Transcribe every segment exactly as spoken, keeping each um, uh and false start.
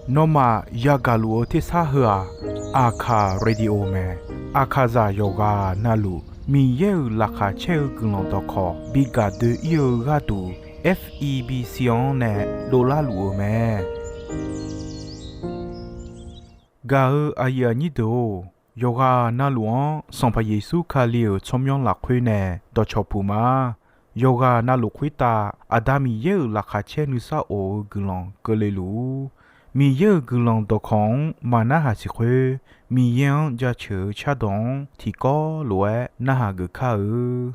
Nawmaf yagaq luf-eu tersar heu-aq, Aqkaq Radio mae. Aqkaqzaq yawqghaq navluf Miqyaer-euq laqkhaq caer-eu guiqlanq dawqkawq bi gaq doe-ir-eu gharduq, F E B C-anr nae dovlar luf-eu mae. Gaq-eu aqyuif aqnyir deuq-or, yawqghaq navluf-anr Sanqpaq Yeqsur Kali-euq tsawrmyanr lafkhoer nae dawqcawq puq ma. Yawqghaq navluf khoertav Aqda Miqyaer-euq laqkhaq caer nuisar of-eu guiqlanq keuvle luf-ur. Miqyaer-euq guiqlanq dawqkawq-anr maqnarhaq siq khoer, Miqyaer-anr jaceuq-eu cardawq-anr tiqkawv lof-aer narhaq geuf kar-eu.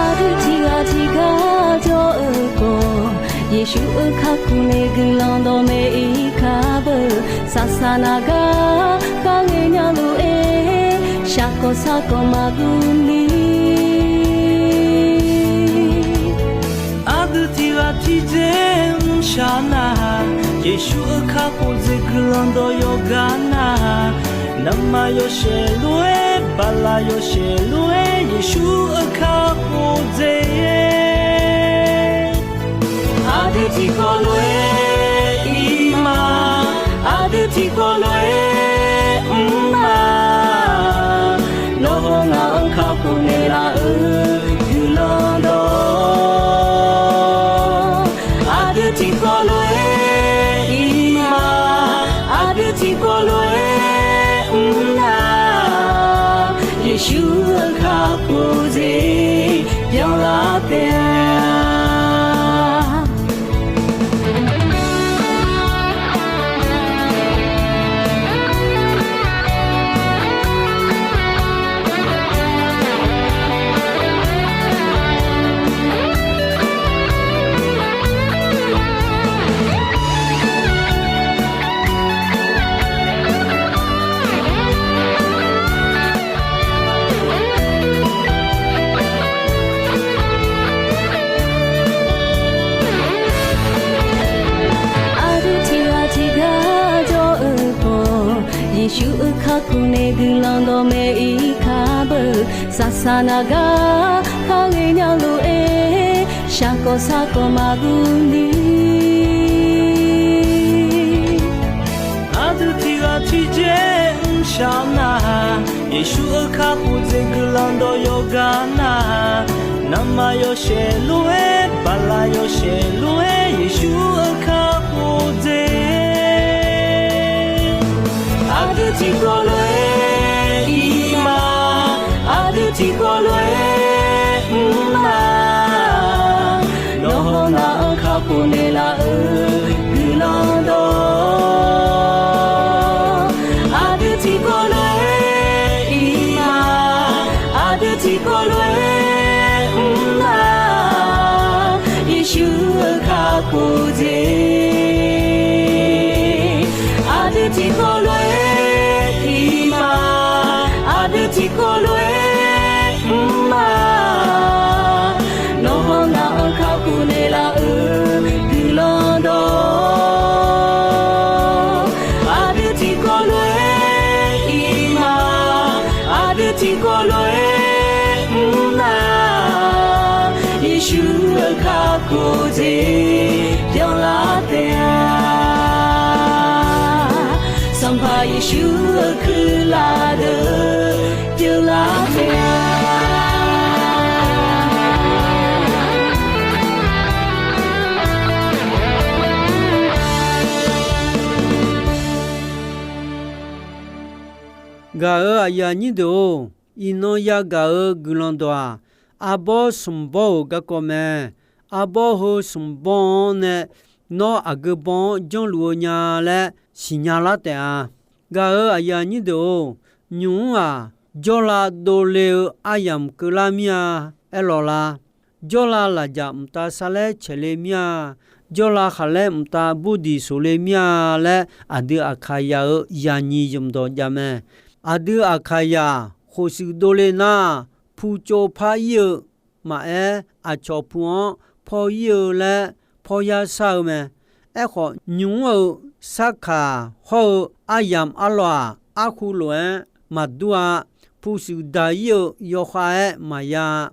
Aqdui tiqghaq tiqgar jawr-eu khawf, Yeqsur-euq kakhof nae guiqlanq dawqmaeq-ir kar beu. Saqsaq naq gar kharghae nya lof-aer, shaqkawq sarkawq maqguv ni. Aqdui tiqghaq tiqjeq mrshaq nar, Yeqsur-euq kakhof jeq guiqlanq dawq yawqgar nar, navmaqyawshaef lof-aer, baqlaq yawshaef lof-aer, Yeqsur-euq kakhof jeq. Aqdui tiqkawv lof-aer ir ma, aqdui tiqkawv lof-aer mr ma. Nawr hawr ngaq-anr kakhof naeqlaf-euq guiqlanq dawq. Aqdui tiqkawv lof-aer ir ma, aqdui tiqkawv lof-aer mr nar, Yeqsur-euq kakhof jeq byanlar taef-a. Aqdui tiqghaq tiqgar jawr-eu khawf, Yeqsur-euq kakhof nae guiqlanq dawqmaeq-ir kar beu. Saqsaq naq gar kharghae nya lof-aer, shaqkawq sarkawq maqguv ni. Aqdui tiqghaq tiqjeq mrshaq nar, Yeqsur-euq kakhof jeq guiqlanq dawq yawqgar nar, navmaqyawshaef lof-aer, baqlaq yawshaef lof-aer, Yeqsur-euq kakhof jeq. Aqdui tiqkawv lof-aer ir ma, aqdui tiqkawv lof-aer mr ma. Nawr hawr ngaq-anr kakhof naeqlaf-euq guiqlanq dawq. Aqdui tiqkawv lof-aer ir ma, aqdui tiqkawv lof-aer mr ma. Yeqsur-euq kakhof jeq. Aqdui tiqkawv lof-aer ir ma, aqdui tiqkawv lof-aer mr ma. Nawr hawr ngaq-anr kakhof naeqlaf-euq guiqlanq dawq. Aqdui tiqkawv lof-aer ir ma, aqdui tiqkawv lof-aer mr ma. Yeqsur-euq kakhof jeq byanlar taef-a. Sanqpaq Yeqsur-euq kuirlaf deuq byanlar taef-a. Gaq-euq aqyuif aqnyir deuq-or, iqnan yagaq-euq guiqlanq dawq-aq, arbawr smq bawr-euq garkawv mae. Arbawr heu smq bawr-anr nae nawr aqgeu bawr-anr janrluf-eu nya laer siqnya lar taef-a. Gaq-euq aqyuif aqnyir deuq-or, nymq-mr-aq, jawrlav dovle-eu aryamq keuvlar mir-a aerlawq la. Jawrlav lafjaq mqtav sarlaer caeqle mir-a. Jawrlav khaqlaer mqtav burdiq soqle mir-a laer aqdui Aqkaqyaq-euq yaqnyiq zmqdawq jav mae. Aqdui Aqkaqyaq khof shuif dovle nar, putsov par ir-eu maqaer, aqcawq pu-anr paw ir-eu laer paw yar shar-eu mae. Aerkhawf, nymq-mr-euq sarkaq hawr-eu aryamq arlawq-aq, arhu lof-aer maqdur-a. Pushuif daq-ir-eu yawkhav-aer maqya-a.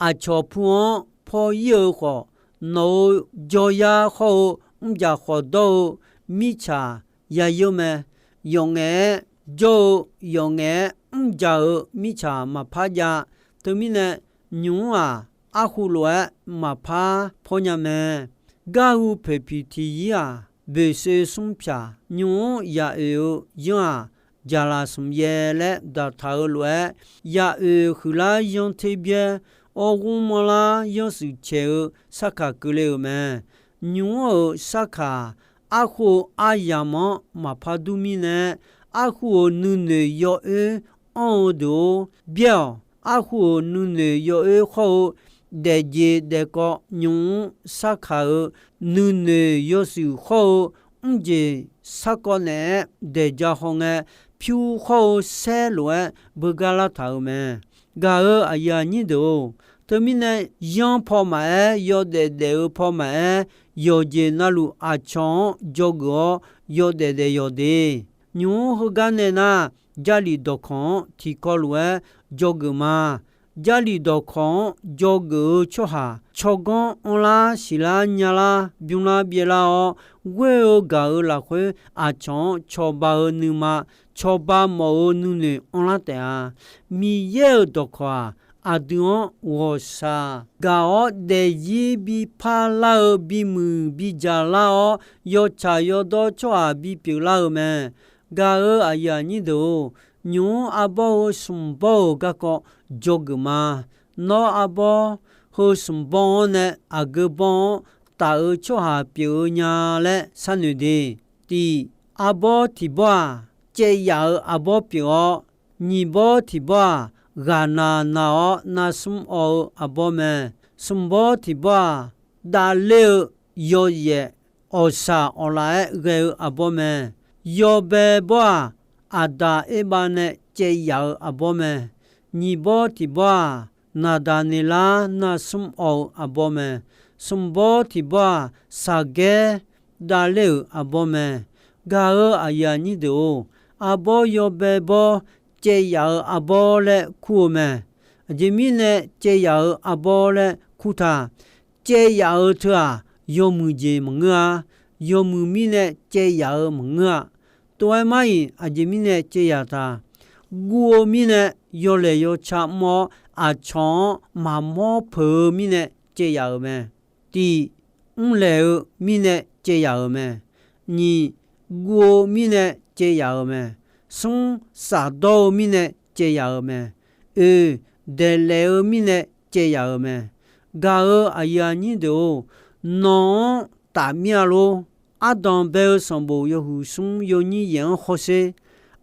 Aqcawq pu-anr paw-ir-eu khawf, nawq-euq jawryar hawr-eu mrjaq khawf dawr-eu mirtsaq ya yeur mae. Yawf ngaef-aer jawr-eu, yawf ngaef-aer mrjaq-euq mirtsaq maqpar jav. Teumirnae, nymq-mr-aq, arhu lof-aer maqpar pawnya mae. Garhu poeqpiq tiq yir-aq, boeqsoe smr pyaq, nymq-mr ya oeq-eu yanr-aq, jaqlaq smq yaev laer daqtaq-eu lof-aer, ya oeq huiqlar yanr ter byaer, awr ghmr manrlar yanr shuif caeq-eu sarkaq keuvle-euq mae. Nymq-mr-euq sarkaq, arhu-eu aryamq-anr maqpar dur mirnae, arhu-euq nuinoeq yawoer anr-eu deuq-or, byaer-awq. Arhu-euq nuinoeq yawoer hawr-eu daefjeq daefkawv, nymq-mr sarkaq-euq nuinoeq yawshuif hawr-eu mrjeq sarkawv naeq-aer daeq ja haw ngae, pyur hawr-eu saer lof-aer beugar lartaq-euq mae. Gaq-euq aqyuif aqnyir deuq-or, teumirnae, yanr paw maqaer, yawdaef daef-eu paw maqaer, yawqjeq navluf aqcawq-anr dzawgeuf-awr yawdaef daef yawq de. Nymq-mr heugar nae nar, Jarlif dawqkawq-anr tiqkawv lof-aer dzawgeuf ma. Jarlif dawqkawq-anr dzawgeuf-eu tsawrhaq, tsawrganr anrlar siqlar nyalar bymrlar byaevlar-awr, ghoer-eu gaq-euq lafkhoer aqcawq-anr cawba-eu nuima, cawba mawf-eu nuinoeq anrlar taef-a. Miqyaer-euq dawqkawq-aq, aqdui-anr ghawqshaq gaq-awr, daefzir bi parlar-eu, bimuiq bidzaq lar-awr, yawtsaq yawdawr tsawrhaq bipyeuf lar-eu mae. Gaq-euq aqyuif aqnyir deuq-or, nymq-mr arbawr heu smq bawr-euq garkawv dzawgeuf ma. Nawr arbawr heu smq bawr-anr nae aqgeu bawr-anr taf-eu tsawrhaq pyeuf-eu nya laer sharnoeq de. Tiq, arbawr tiq bawr-aq, caev yaf-euq arbawr pyeuf-awr, nyiq bawr tiq bawr-aq, ghaqnaq naq-awr narsmr awv-eu arbawr mae. Smq bawr tiq bawr-aq, davler-eu yawyaef awqshaq awqlaf-aer ghae-eu arbawr mae. Yawbae bawr-aq, Aqdaq Erbav nae caev yaf-eu arbawr mae. Nyiq bawr tiq bawr-aq, Naqdaqneqlar narsmr awv-eu arbawr mae. Smq bawr tiq bawr-aq, Saqgaer davler-euq arbawr mae. Gaq-euq aqyuif aqnyir deuq-or, arbawr yawbae bawr caev yaf-eu arbawr laer kur-eu mae. Aqjeq mirnae caev yaf-eu arbawr laer kur taq. Caev yaf-eu teu-aq, yawmuiq jeq maqngeur-a. Yawmuiq mirnae caev yaf-eu maqngeur-a. Tov-aer mar-iq aqjeq mirnae caev yaf taq. Guv-eu mirnae yawlaeq yawca mr-awr, aqcawq-anr maqmawr peuq-eu mirnae caev yaf-euq mae. Tiq, mrlaeq-eu mirnae caev yaf-euq mae. Nyiq, guv-eu mirnae caev yaf-euq mae. Smr, shafdawr-eu mirnae caev yaf-euq mae. Oeq, daeqlaef-eu mirnae caev yaf-euq mae. Gaq-euq aqyuif aqnyir deuq-or, nawq-anr taf mir-a lor. Ardanq bae-eu sanqbof yawhuiq smr yawnyir yaef-anr hawsher.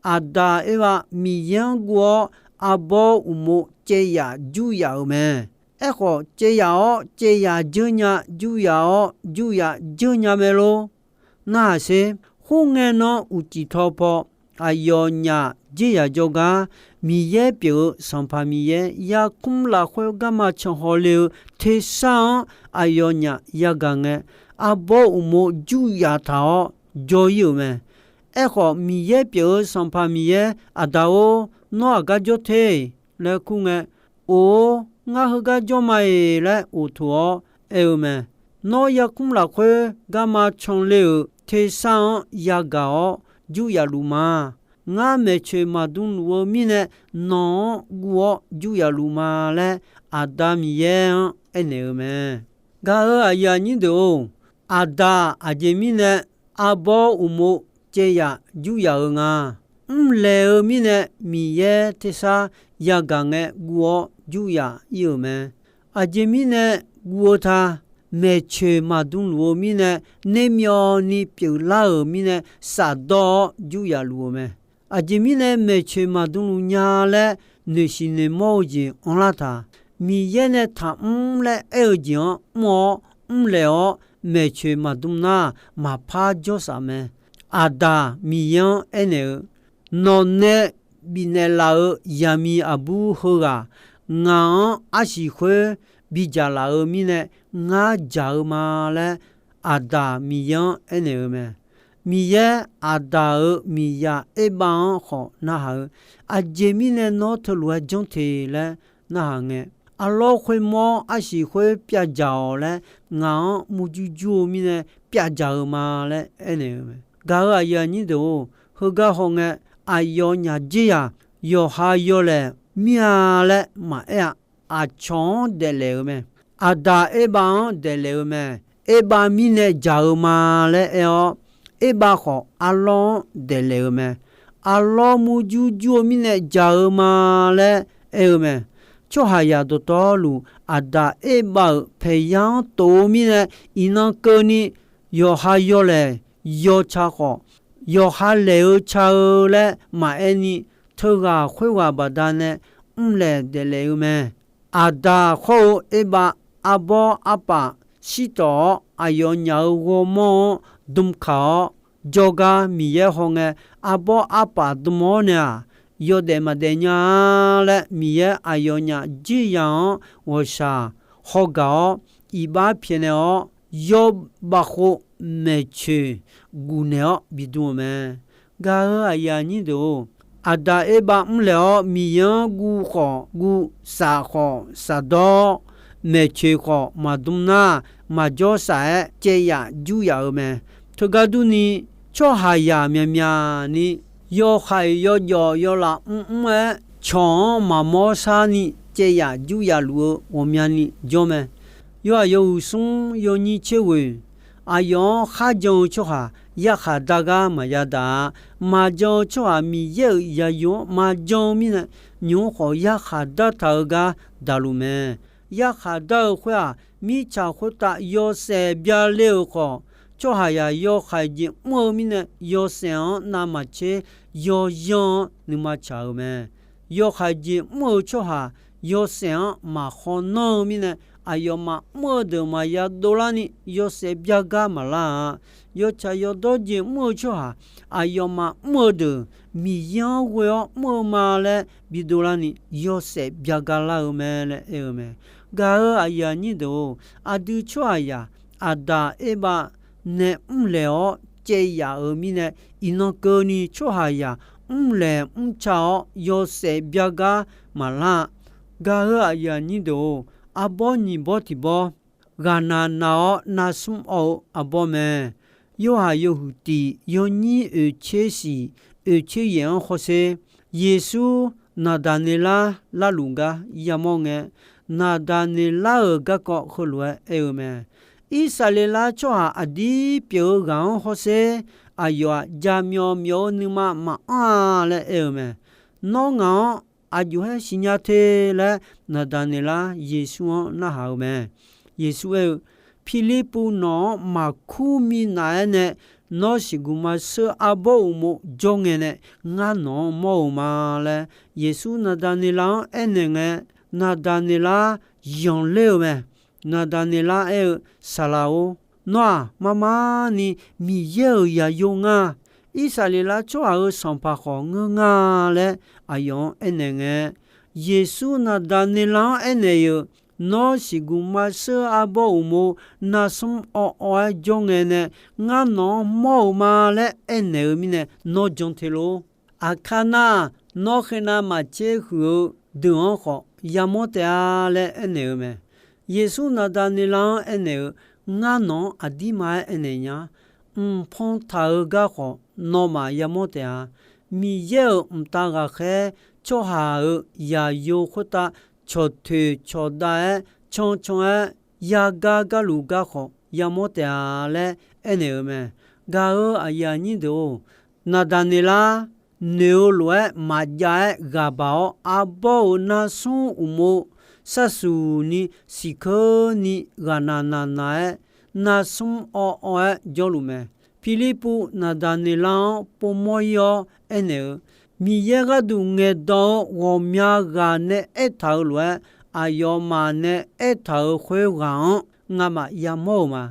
Aqdaq Erbav Miqyaer-anr guv-awr, arbawr uqmov caev yaf jur yaf-euq mae. Aerkhawf, caev yaf-awr caev yaf dzeur nya, jur yaf-awr jur yaf dzeur nya mae lor. Narhaq sher. Khoerngae nan uqcif taw paw aqyawfnyaf dzer yaq jawrgar, Miqyaer pyeuf-eu Sanqpaq Miqyaer yarkmr lafkhoer garma canhaw le-eu tersar-anr aqyawfnyaf yagaq ngae, arbawr uqmov jur yaf taq-awr jawr-ir-euq mae. Aerkhawf, Miqyaer pyeuf-eu Sanqpaq Miqyaer, Aqda-or, nawr aqgar jawr te laer kur ngae, Or-or, ngar heugar jawr ma-eq laer oqtoq-awr aer-eu mae. Nawr yarkmr lafkhoer garma canle-euq tersar-anr yagaq-awr jur yaf luf ma. Ngar maeqtsoeq maqdm luf-eu mirnae nawq-anr guv-awr jur yaf luf ma laer, Aqda Miqyaer-anr aernaeq-eu mae. Gaq-euq aqyuif aqnyir deuq-or, Aqda aqjeq mirnae arbawr uqmov caev yaf jur yaf-eu nga. Mrlaeq-eu mirnae Miqyaer tersar yagaq ngae guv-awr jur yaf-ir-euq mae. Aqjeq mirnae guv-eu ta, maeqtsoeq maqdm luf-eu mirnae, nermyawvni pyeuflar-euq mirnae, shafdawr-awr jur yaf luf-eu mae. Aqjeq mirnae maeqtsoeq maqdm luf nya laer noeqsiq noeqmawr-eu jeq anrlar taq. Miqyaer nae taqmr laer aer-eu jeq-anr mr-awr mrlaeq-awr maeqtsoeq maqdm nar, maqpar jawrsaf mae. Aqda Miqyaer-anr aernaeq-eu, Nawq nae bifnaeq laf-euq zaqmiq aqbur heughaq ngaq-anr arsiq khoer bidzaq laf-eu mirnae ngar dzaq-eu ma laer, Aqdaq Miqyaer-anr aernaeq-eu mae. Miqyaer, Aqdaq-euq miqzaq Erbav-anr khawf narhaq-eu, Aqjeq mirnae nawr teulof-aer janr te laer narhaq ngae, arlawr khoermawr arsiq khoer pyavdzaq-awq laer, ngaq-anr murjur jur-eu mirnae pyavdzaq-eu ma laer aernaeq-eu mae. Gaq-euq aqyuif aqnyir deuq-or, heugar hawngae, aqyawfnyaf dzerzaq yawqha yawlaeq mir-a laer maqaer-a. Aqcawq-anr daeflaef-eu mae. Aqdaq Erbav-anr daeflaef-eu mae. Erbav mirnae dzaq-eu ma laer aer-awr, Erbav khawf arlawr-anr daeflaef-eu mae. Arlawr murjur jur-eu mirnae dzaq-eu ma laer aer-eu mae. Tsawrhaqzaq dawqtawvluf, Aqdaq Erbav-euq paeqya-anr tof-eu mirnae, iqnan keuvni yawqha yawlaeq yawca khawf, yawqha laeq-eu ca-eu laer maqaer ni, teughaq khoerghaq baqdanae mrlaeq daeflaef-eu mae. Aqdaq khawr-eu Erbav arbawr arpaf shirtawf-awr, aqyawfnyaf-euq ghawrmawr-anr dm kaq-awr, jawrgar Miqyaer hawngae, arbawr arpaf dm-awr nae-aq, yawdaef maqdaef nya-a laer, Miqyaer aqyawfnyaf dzerzaq-anr ghawqshaq hawgaq-awr, iqbax pyaeqnaeq-awr, yawbav khov maeqtsoeq gufnaeq-awr bidm-euq mae. Gaq-euq aqyuif aqnyir deuq-or, Aqdaq Erbav mrlaeq-awr, Miqyaer-anr guv khawf guv, saf khawf safdawr, maeqtsoeq khawf maqdm nar, maqjawr saf-aer caev yaf jur yaf-eu mae. Teugar durni, tsawrhaqzaq myaqmyaq ni yawhaiq yawjawf yawlaf mrmr-aer, cawq-anr maqmawr sharni caev yaf jur yaf luf-eu ghawqmyani jawr mae. Yawhaiq yawhuiq smr yawnyir tser ghoeq, aqyawf-anr kharjan-eu tsawrhaq yarkhaq dar gar maqya daq-a. Maqjan-eu tsawrhaq Miqyaer-euq zaqyo-anr maqjan-eu mirnae, nymq-mr khawf yarkhaq dartaq-eu gar daqluf mae. Yarkhaq dar-eu khoer-aq, mirtsaq khoertav yawshaef byaler-euq khawf, tsawrhaqzaq yawhaiq jeq mr-eu mirnae, yawshaef-anr navmaqtser yawzanr-anr nuima tsaq-euq mae. Yawhaiq jeq mr-eu tsawrhaq yawshaef-anr maqkhaw nanr-eu mirnae, aqyawfmaf mr-eu deuq maqya dovlarni yawshaef byagar maqlar-a. Yawtsaq yawdawr jeq mr-eu tsawrhaq aqyawfmaf mr-eu deuq Miqyaer-anr ghoe-awr mr-eu ma laer bidovlarni yawshaef byagar lar-eu mae laer aer-eu mae. Gaq-euq aqyuif aqnyir deuq-or, aqdui tsawrhaqzaq Aqdaq Erbav nae mrlaeq-awr caev yaf-euq mirnae, iqnan keuvni tsawrhaqzaq mrlaeq mrca-awr yawshaef byagar maqlar-a. Gaq-euq aqyuif aqnyir deuq-or, arbawr nyiq bawr tiq bawr, ghaqnaq naq-awr narsmr awv-eu arbawr mae. Yorhaq yawhuiq tiq yawnyir oeqtser shiq oeqtser yaeq-anr hawsher, Yeqsur Naqdaqneqlar larluf gar yamawr ngae, Naqdaqneqlar-euq garkawv heulof-aer aer-eu mae. Irsaqleqlav tsawrhaq aqdir pyeuf-eu ghaq-anr hawsher, aqyawf-aq jaqmyawf myawf-eu nuima maqanr-a laer aer-eu mae. Nawr ngaq-anr aqjox-aer siqnya te laer Naqdaqneqlar Yeqsur-anr narhaq-eu mae. Yeqsur aer-eu, Pirlirpuv nawq-anr maqkur minav-aer nae, nawr siqguq maqsheur arbawr uqmov jawr ngae nae, ngar nawq-anr mawr-eu ma laer Yeqsur Naqdaqneqlav-anr aernaeq ngae, Naqdaqneqlar yanqler-eu mae. Naqdaqneqlar aer-eu, Saqlaq-or, nawr-aq marmar ni Miqyaer-euq zaqyo ngar, Irsaqleqlav tsawrhaq-euq sanqpaq khawf ngeur nga laer aqyawf-anr aernaeq ngae, Yeqsur Naqdaqneqlav-anr aernaeq-eu, Nawr siqguq maqsheur arbawr uqmov narsmr awv awv-aer jawr ngae nae, ngar nawq-anr mawr-eu ma laer aernaeq-eu mirnae nawr jan te lor. Aqkar nar, nawr khenav maqtser huiq-eu deuq-anr khawf yamawr taef-a laer aernaeq-eu mae. Yeqsur Naqdaqneqlav-anr aernaeq-eu, Ngar nawq-anr aqdirma-aer aernaeq nya. Mqpan taq-eu gar khawf nawmaf yamawr taef-a. Miqyaer-euq mqtav ghaqkhaer tsawrhaq-euq zaqyo khoertav cawqtoeq cawqdav-aer cancan-aer yagar garluf gar khawf yamawr taef-a laer aernaeq-eu mae. Gaq-euq aqyuif aqnyir deuq-or, Naqdaqneqlar noeq-eu lof-aer maqjav-aer ghaq baq-awr, arbawr-euq narsmr uqmov sharsuq ni siqkeur ni ghaqnaq naq naq-aer, narsmr awv awv-aer jawrluf mae. Pirlirpuv Naqdaqneqlar-anr povmawr ir-awr aernaeq-eu, Miqyaer gharduq ngaeqdan-eu ghawqmya ghaq nae aertaq-euq lof-aer, aqyawfmaf nae aertaq-euq khoerghaq-anr ngamaf yamawr-euq ma.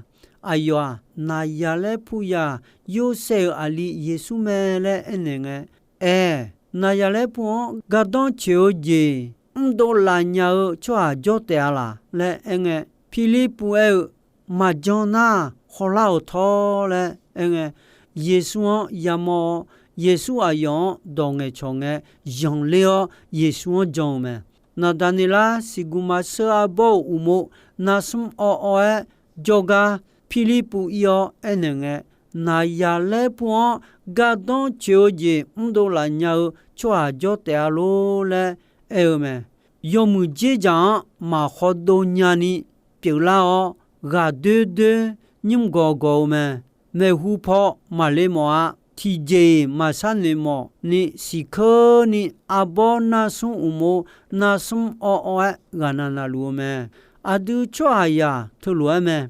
Aqyawf-aq, Naqzaqlaer puyaq Yorsaev-euq aqli Yeqsur mae laer aernaeq ngae, Aer, Naqzaqlaer pu-anr gardanr tsoeq-eu jeq mrdov laf nya-eu tsawrhaq jawr taef-a laq? Laer aerngae, Pirlirpuv aer-eu, Maqjan nar, hawlar-euq tawr laer aerngae, Yeqsur-anr yamawr-awr, Yeqsur aqyawf-anr dawq ngaeqcawq ngae, zanqler-awr Yeqsur-anr jan-eu mae. Naqdaqneqlar siqguq maqsheur arbawr-euq uqmov narsmr awv awv-aer jawrgar Pirlirpuv ir-awr aernaeq ngae, Naqzaqlaer pu-anr gardanr coeq-eu jeq mrdov laf nya-eu tsawrhaq jawr taef-a lor laer aer-eu mae. Yawmuiq dzerdzaq-anr maq khawdov nyani pyeuflar-awr, ghaqdoer doer nymr gawq gawq-eu mae. Maeqhu paw maqle mawf-a. Tiqjeq-iq maqshar noeq mawf ni siqkeurni arbawr narsmr uqmov narsmr awv awv-aer ghaqna na luf-eu mae. Aqdui tsawrhaqzaq teulof-aer mae.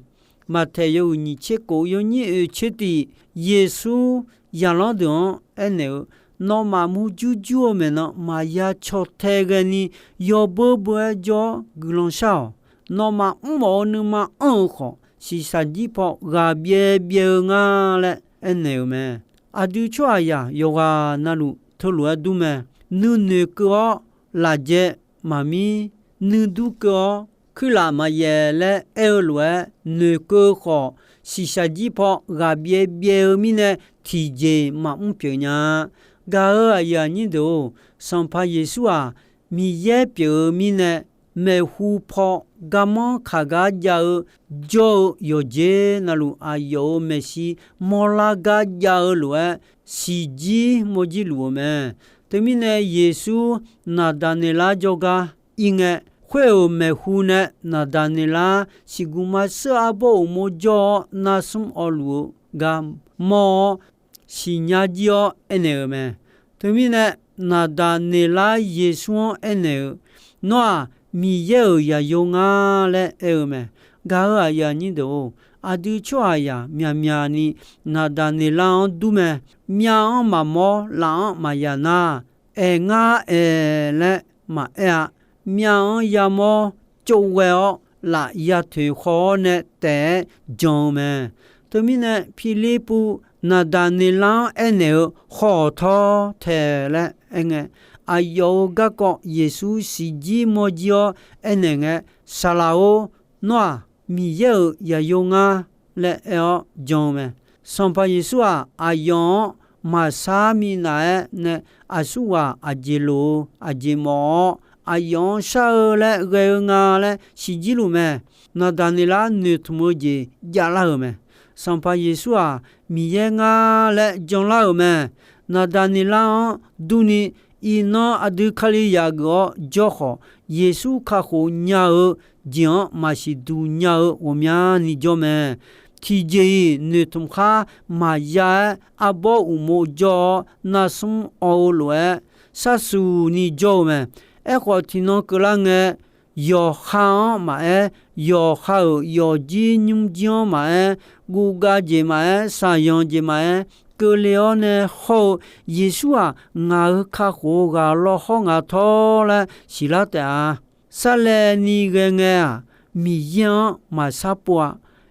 Maqtaeq yawhuiq nyiq tser kof yawnyir oeq tser tiq, Yeqsur zaqlanr deuq-anr aernaeq-eu, Nawmaf murjur jur-eu maeqnan maqya caw tae ghaeni yawbeur beur-aer jawr-awr guiqlanq shar-awq. Nawmaf mrmawf-eu nuima anr-eu khawf, shiqshaq jir paw ghaq byaev byaev-eu nga laer aernaeq-euq mae. Aqdui tsawrhaqzaq yawqghaq na luf teulof-aer dur mae. Nuinoeq keuv-awr lafjae maqmir, nuidur keuv-awr kuirlaf maqyaef laer aer-eu lof-aer, noeqkeuv khawf, shiqshaq jir paw ghaq byaev byaev-eu mirnae tiqjeq maqmr pyeuf nya-a. Gaq-euq aqyuif aqnyir deuq-or, Sanqpaq Yeqsur-aq, Miqyaer pyeuf-eu mirnae maeqhu paw garmanr kaq gar jav-eu jawr-eu yawqjeq na luf aqyawf-euq maeqshi mawrlar gar jav-eu lof-aer, siqjir mawrjir luf-eu mae. Teumirnae Yeqsur Naqdaqneqlar jawrgar ir ngae, khoer-euq maeqhu nae Naqdaqneqlar siqguq maqsheur arbawr uqmov jawr-awr narsmr awvluf-eu gar mawr-awr, siqnya jir-awr aernaeq-euq mae. Teumirnae Naqdaqneqlar Yeqsur-anr aernaeq-eu, Nawr-aq, Miqyaer-euq zaqyo ngar laer aer-eu mae. Gaq-euq aqyuif aqnyir deuq-or, aqdui tsawrhaqzaq myaqmyaq ni Naqdaqneqlar-anr dur mae. Myav-anr maqmawr, laf-anr maqyaq nar, Aer ngar aer laer maqaer-a. Myav-anr yamawr tsovghae-awr laf ya toeq khaw-awr nae taef-aer jan-eu mae. Teumirnae Pirlirpuv Naqdaqneqlar-anr aernaeq-eu, Khaw-awq tawr tae laer aerngae, aqyawf-euq garkawv Yeqsur siqjir mawrjir-awr aernaeq ngae, Saqlaq-or, nawr-aq, Miqyaer-euq zaqyo ngar laer aer-awr jan-eu mae. Sanqpaq Yeqsur-aq, aqyawf-anr maqshar minav-aer nae aqsurghaq aqjeq loq-eu aqjeq mawf-awr, aqyawf-anr shar-eu laer ghae-eu nga laer siqjir luf mae. Naqdaqneqlar noeqtmq-eu jeq javlar-euq mae. Sanqpaq Yeqsur-aq, Miqyaer ngar laer janlar-euq mae. Naqdaqneqlar-anr durni, iqnan aqdui Kalizaq geuf-awr jawr khawf, Yeqsur kakhof nya-eu jeq-anr maqsiq duq nya-eu ghawqmyani jawr mae. Tiqjeq-iq noeqtmq khar maqya-aer, arbawr uqmov jawr-awr narsmr awv-eu lof-aer, sharsuq ni jawr-eu mae. Aerkhawf, tiqnan keuvlar ngae, yawqha-anr maqaer, yawqha-euq yawfjir nymrjir-anr maqaer, guvgav jeq maqaer, shaqyanq jeq maqaer, keuvle-awr nae hawr-eu Yeqsur-aq, ngaq-euq kakhof-eu ghaq lawr hawr nga tawr laer siqlar taef-a. Sarlaevni ghae ngae-aq, Miqyaer-anr maqshar pov-a.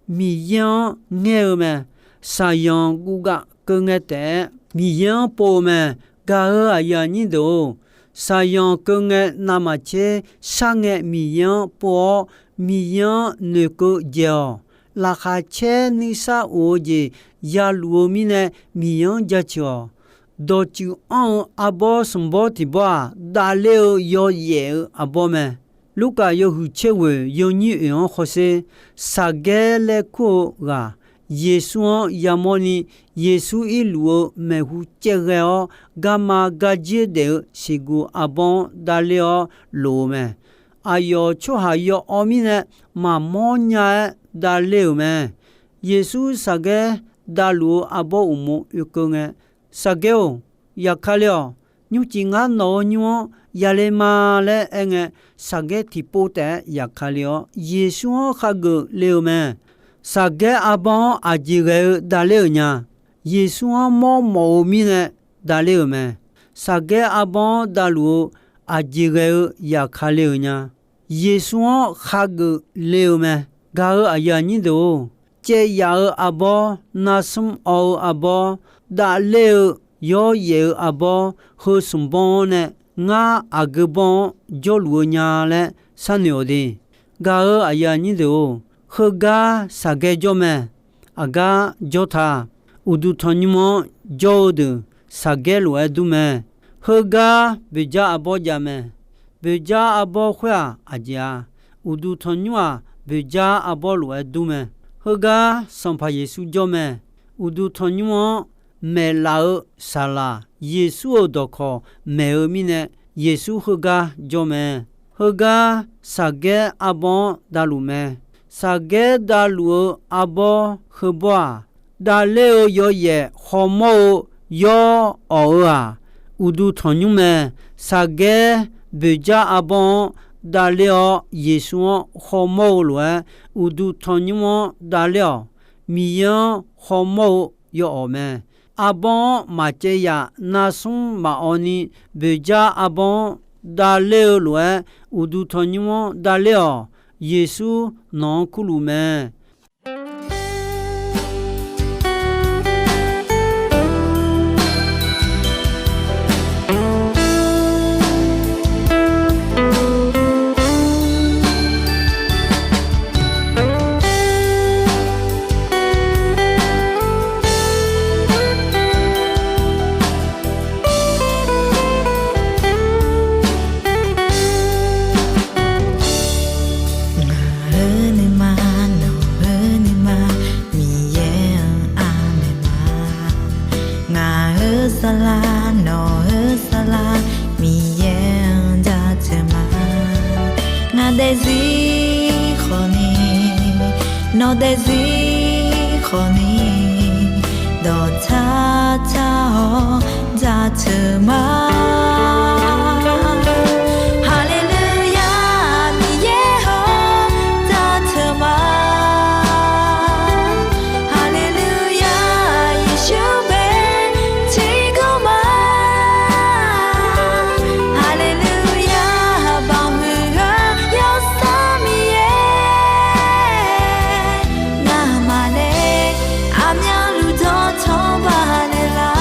Miqyaer-anr ngaer-eu mae. Shaqyanq guvgav keuv ngae taef-aer Miqyaer-anr pov-eu mae. Gaq-euq aqyuif aqnyir deuq-or, shaqyanq keuv ngae navmaqtser shar ngae Miqyaer-anr pov-awr, Miqyaer-anr noeqkeuv dzaeq-awq. Laqkhaq caer nuisar of-eu jeq yaluf-eu mirnae Miqyaer-anr jaceuq-awq. Dawqtsuif anr-eu arbawr sanqbawr tiq bawr-aq, davler-eu yawyaef-eu arbawr mae. Lurkaf yawhuiq tser ghoeq yawnyir oeq-anr hawsher, Saqgaer laer kur-eu ghaq, Yeqsur-anr yamawrni, Yeqsur irluf-eu maeqhu caevghae-awr, garma garjir daef-eu siqguq arbawr-anr davler-awr lof-eu mae. Aqyawf tsawrhaq yawawr mirnae maqmawr nya-aer davler-euq mae. Yeqsur Saqgaer davluf-eu arbawr uqmov oekeuv ngae, Saqgaer-or, yaqkale-awq. Nymrcif ngar nawq-euq nymr-anr yale ma laer aerngae, Saqgaer tiqpov taef-aer yaqkale-awr, Yeqsur-anr khageuf le-eu mae. Saqgaer arbawr-anr aqjeq ghae-eu davler-euq nya. Yeqsur-anr mawrmawf-eu mirnae davler-euq mae. Saqgaer arbawr-anr davluf-eu aqjeq ghae-eu yaqkale-euq nya. Yeqsur-anr khageuf le-eu mae. Gaq-euq aqyuif aqnyir deuq-or, caev yaf-eu arbawr, narsmr awv-eu arbawr, davler-eu yawyaef-eu arbawr, heu smq bawr-anr nae ngar aqgeu bawr-anr jawrluf-eu nya laer sharnoeq-awq de. Gaq-euq aqyuif aqnyir deuq-or, heugar Saqgaer jawr mae. aqgar jawr ta. Uqduq tanqnymr-anr jawr-eu deuq shaqgaer lof-aer dur mae. Heugar boeqjar arbawr jav mae. Boeqjar arbawr khoer-aq aqjeq-a, uqduq tanqnymr-aq boeqjar arbawr lof-aer dur mae. Heugar Sanqpaq Yeqsur jawr mae. Uqduq tanqnymr-anr maeqlaf-eu saqlaq Yeqsur-euq dawqkawq maeq-eu mirnae, Yeqsur heugar jawr mae. Heugar shaqgaer arbawr-anr davluf mae. Shaqgaer davluf-eu arbawr heubawr-aq, davler-eu yawyaef khawmawr-eu yawr awq-eu-aq, uqduq tanqnymr mae. Shaqgaer boeqjar arbawr-anr davler-awr, Yeqsur-anr khawmawr-eu lof-aer, uqduq tanqnymr-anr davler-awq. Miqyaer-anr khawmawr-eu yawawq mae. Arbawr-anr maqcaev yaf narsmr maqawv ni, boeqjar arbawr-anr davler-eu lof-aer, uqduq tanqnymr-anr davler-awq. Yeqsur nawq-anr kurluf mae. Ngaq-euq nuima, nawq-euq nuima, Miqyaer-anr aqmeq ma. Ngaq-euq saflar, nawq-euq saflar, Miqyaer-anr jaceuq ma. Ngaq daefzir khawfni, nawq daefzir khawfni, dawqtsar tsar-awr jaceuq ma. Haleluya, Miqyaer-awr jaceuq ma. Haleluya, Yeqsur bae tiqkawv ma. Haleluya, baqhuiq-eu Yawsanr Miqyaer, ngamaf nae aqmyanluf dawqtawv baqnaeq lar.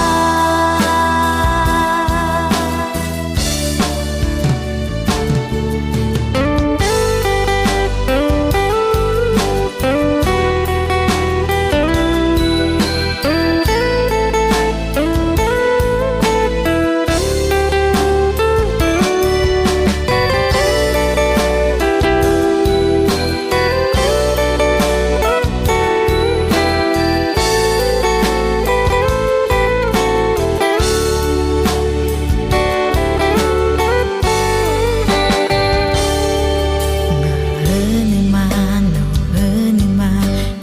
Ngaq-euq nuima, nawq-euq nuima,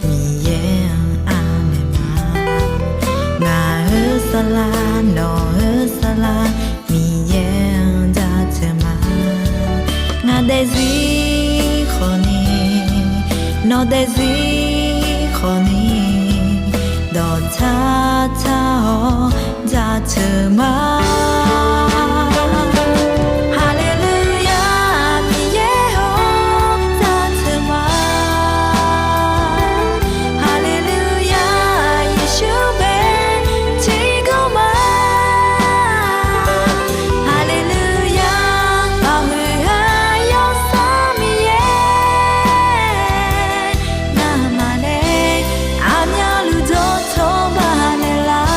Miqyaer-anr aqmeq ma. Ngaq-euq saflar, nawq-euq saflar, Miqyaer-anr jaceuq ma. Ngaq daefzir khawfni, nawq daefzir khawfni, dawqtsar tsar-awr jaceuq ma. Haleluya, Miqyaer-awr jaceuq ma. Haleluya, Yeqsur bae tiqkawv ma. Haleluya, baqhuiq-eu Yawsanr Miqyaer, ngamaf nae aqmyanluf dawqtawv baqnaeq lar.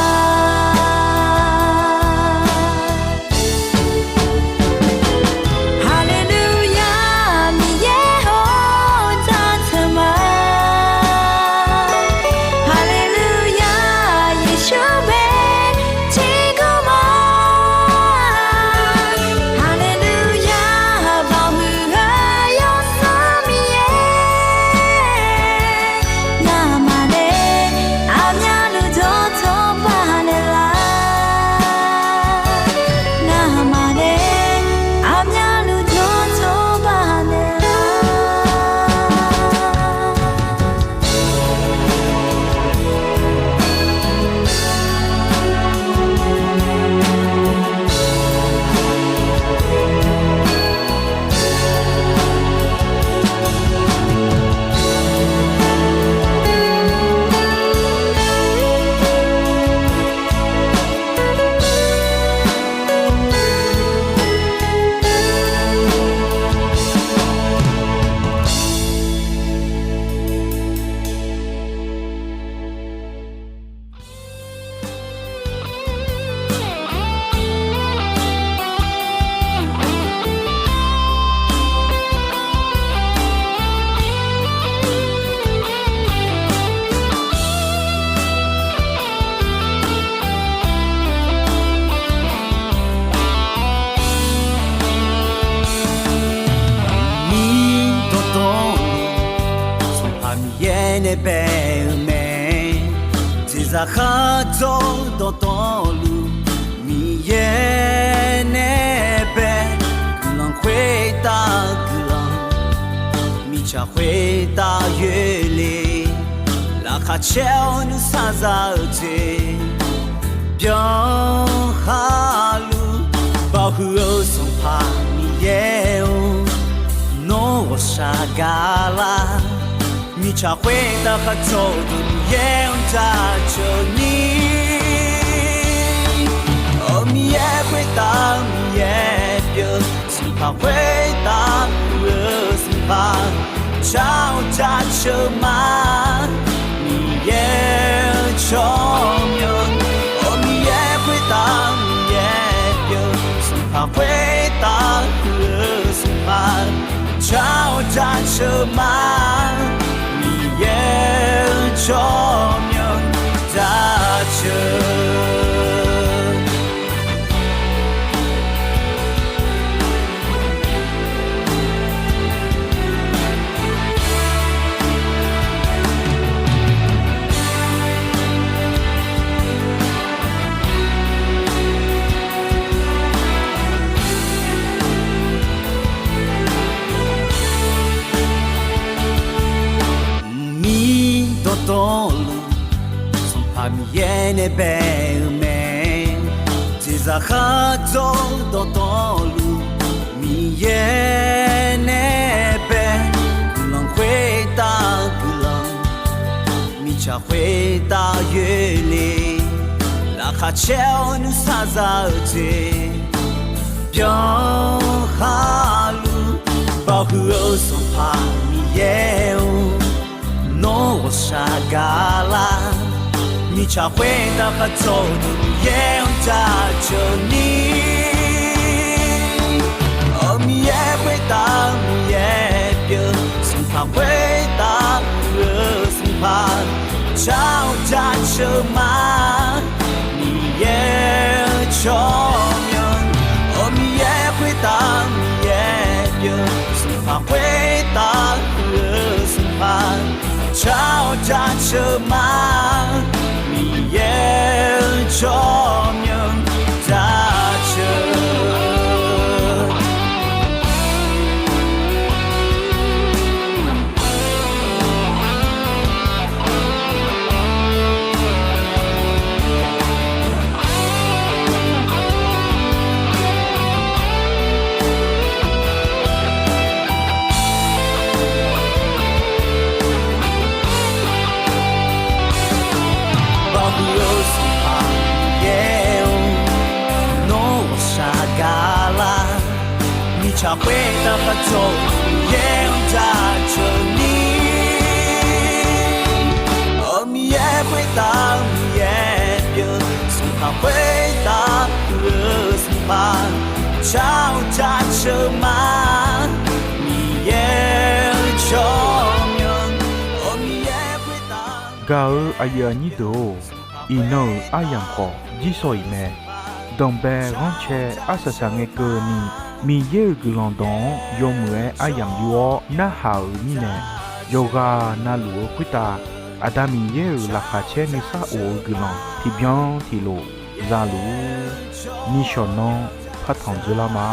Miqyaer nae bae-eu mae. Jeqzaq khardzawr dawqtawvluf, Miqyaer nae bae. Guiqlanq khoertav guiqlanq, mirtsaq khoertav yoerle. Laqkhaq caer-awr nuisar za-eu jeq byan khaluf, baoq huiq-eu Sanqpaq Miqyaer-or, nawr ghawqshaq gaqlar. Mirtsaq khoertav khardzawr-eu Miqyaer-anr jaceuq ni. Awq, Miqyaer khoertav Miqyaer pyeuf-eu, Sanqpaq khoertav pyeuf-eu Sanqpaq, car-awr jaceuq ma. Miqyaer-eu tsawrmyanr, awq, Miqyaer khoertav Miqyaer pyeuf-eu, Sanqpaq khoertav pyeuf-eu Sanqpaq, car-awr jaceuq ma. Miqyaer-eu tsawrmyanr jaceuq. Mqmir dawqtawvluf, Sanqpaq Miqyaer nae bae-eu mae. Jeqzaq khardzawr dawqtawvluf, Miqyaer nae bae. Guiqlanq khoertav guiqlanq, mirtsaq khoertav yoerle. Laqkhaq caer-awr nuisar za-eu jeq byan khaluf, baoq huiq-eu Sanqpaq Miqyaer-or, nawr ghawqshaq gaqlar. Mirtsaq khoertav khardzawr-eu Miqyaer-anr jaceuq ni. Awq, Miqyaer khoertav Miqyaer pyeuf-eu, Sanqpaq khoertav pyeuf-eu Sanqpaq, car-awr jaceuq ma. Miqyaer-eu tsawrmyanr, awq, Miqyaer khoertav Miqyaer pyeuf-eu, Sanqpaq khoertav pyeuf-eu Sanqpaq, car-awr jaceuq ma. Miqyaer-eu tsawrmyanr jaceuq. Baoq huiq-eu Sanqpaq Miqyaer-or, nawr ghawqshaq gaqlar. Mirtsaq khoertav khardzawr-eu Miqyaer-anr jaceuq ni. Awq, Miqyaer khoertav Miqyaer pyeuf-eu, Sanqpaq khoertav pyeuf-eu Sanqpaq, car-awr jaceuq ma. Miqyaer-eu tsawrmyanr, awq, Miqyaer khoertav. Gaq-eu aqyuif aqnyir deuq-or, iqnan-euq aryamq khawf jirsawq iq mae. Danqbae ghanrcae arsaq saqngae keuvni, Miqyaer-euq guiqlanq dawq-anr yawmuiq-aer aryamq yur-awr narhaq-euq mirnae, yawqghaq navluf-eu khoertav Aqda Miqyaer-euq laqkhaq caer nuisar of-eu guiqlanq tiqbyan tiqlof zaluf-ur. Nishawq nan partanq dzeurlar ma.